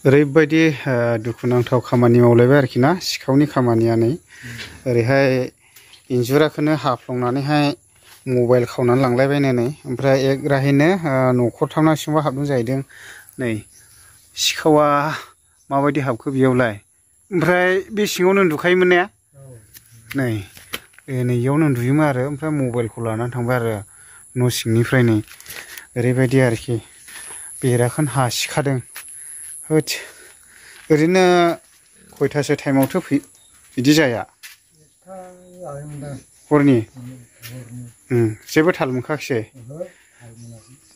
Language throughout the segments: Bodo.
ओरैबायदि दुखुनांथाव खामानि मावलायबाय आरोखि ना सिखावनि खामानिया नै ओरैहाय इन्जुराखौनो हाफ्लंनानैहाय मबाइल खावनानै लांलायबायनो नै ओमफ्राय एक राहैनो न'खरथामना सिङाव हाबदों जाहैदों नै सिखावा माबायदि हाबखो बेयावलाय ओमफ्राय बे सिङावनो उन्दुखायोमोन ने नै इयावनो उन्दुयोमोन आरो ओमफ्राय मबाइलखौ लानानै थांबाय आरो न' सिंनिफ्राय नै ओरैबायदि आरोखि बेराखौनो हासिखादों होद ओरैनो खयथासो टाइमावथो बिदि जाया हरनि जेबो थाल मोनखायाखिसै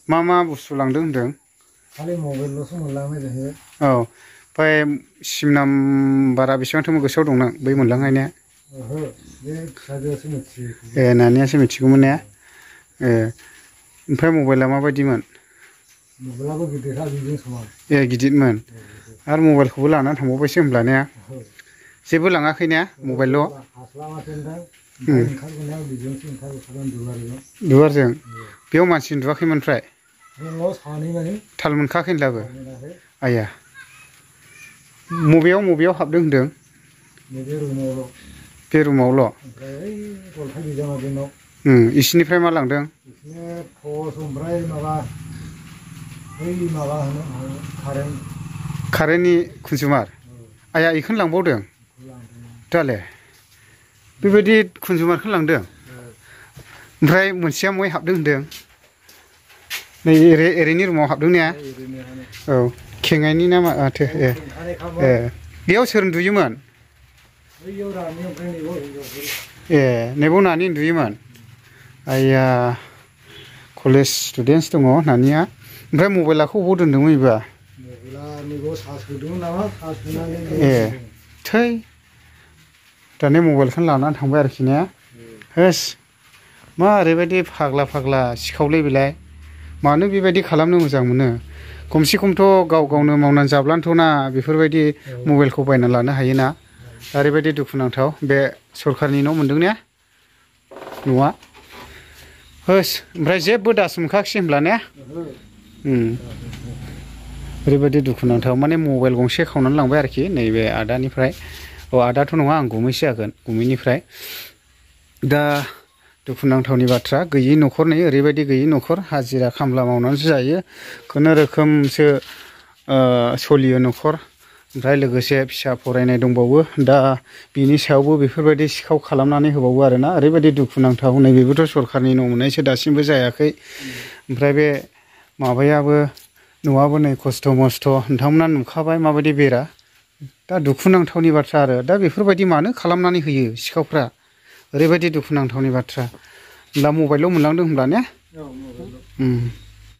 मा बुस्थु लांदों होनदों खालि मबाइलल'सो मोनलांनाय जाहैबाय औ ओमफ्राय सिम नाम्बारा बेसेबांथो गोसोआव दं नों बै मोनलांनायनिया ए नानियासो मिथिगौमोन ने ओमफ्राय मबाइला माबायदिमोन मबाइलाबो गिदिरखा बिजों समान ए गिदिरमोन आरो मबाइलखौबो लानानै थांबावबायसो होमब्ला ने जेबो लाङाखै ने मबाइलल' दुवारजों बेयाव मानसि उन्दुवाखैमोन ओमफ्राय थाल मोनखायाखै होनब्लाबो आया मबेयाव हाबदों होनदों बे रुमावल' इसिनिफ्राय मा लांदों कारेन्टनि कनजुमार आया बेखौनो लांबावदों दालाय बेबायदि कनजुमारखौनो लांदों ओमफ्राय मोनसेया मय हाबदों होनदों नै ओरैनि रुमाव हाबदों ने औ खेंनायनि ना माथो ए बेयाव सोर उन्दुयोमोन ए नैबाव नानि उन्दुयोमोन आइया कलेज स्टुडेन्टस दङ नानिया ओमफ्राय मबाइलाखौ बबाव दोनदोंमोन बेबा ए थै दाने मबाइलखौनो लानानै थांबाय आरोखि ने होस मा ओरैबायदि फाग्ला सिखावलै बेलाय मानो बेबायदि खालामनो मोजां मोनो खमसे खमथ' गावनो मावनानै जाब्लानोथ'ना बेफोरबायदि मबाइलखौ बायना लानो हायोना ओरैबायदि दुखुनांथाव बे सरखारनि न' मोनदों ने न'आ होस ओमफ्राय जेबो दास मोनखायाखिसै होनब्ला ने ओरैबायदि दुखुनांथाव माने मबाइल गंसे खावनानै लांबाय आरोखि नैबे आदानिफ्राय आदाथ' नङा आं गुमैसो जागोन गुमैनिफ्राय दा दुखुनांथावनि बाथ्रा गैयि न'खर नै ओरैबायदि गैयि न'खर हाजिरा खामला मावनानैसो जायो खुनुरोखोमसो सोलियो न'खर ओमफ्राय लोगोसे फिसा फरायनाय दंबावो दा बिनि सायावबो बेफोरबायदि सिखाव खालामनानै होबावो आरोना ओरैबायदि दुखुनांथाव नै बेबोथ' सरखारनि न' मोननायसो दासिमबो जायाखै ओमफ्राय बे माबायाबो न'आबो नै खस्थ' मस्थ' नोंथांमोना नुखाबाय माबायदि बेरा दा दुखुनांथावनि बाथ्रा आरो दा बेफोरबायदि मानो खालामनानै होयो सिखावफ्रा ओरैबायदि दुखुनांथावनि बाथ्रा दा मबाइलल' मोनलांदों होनब्ला ने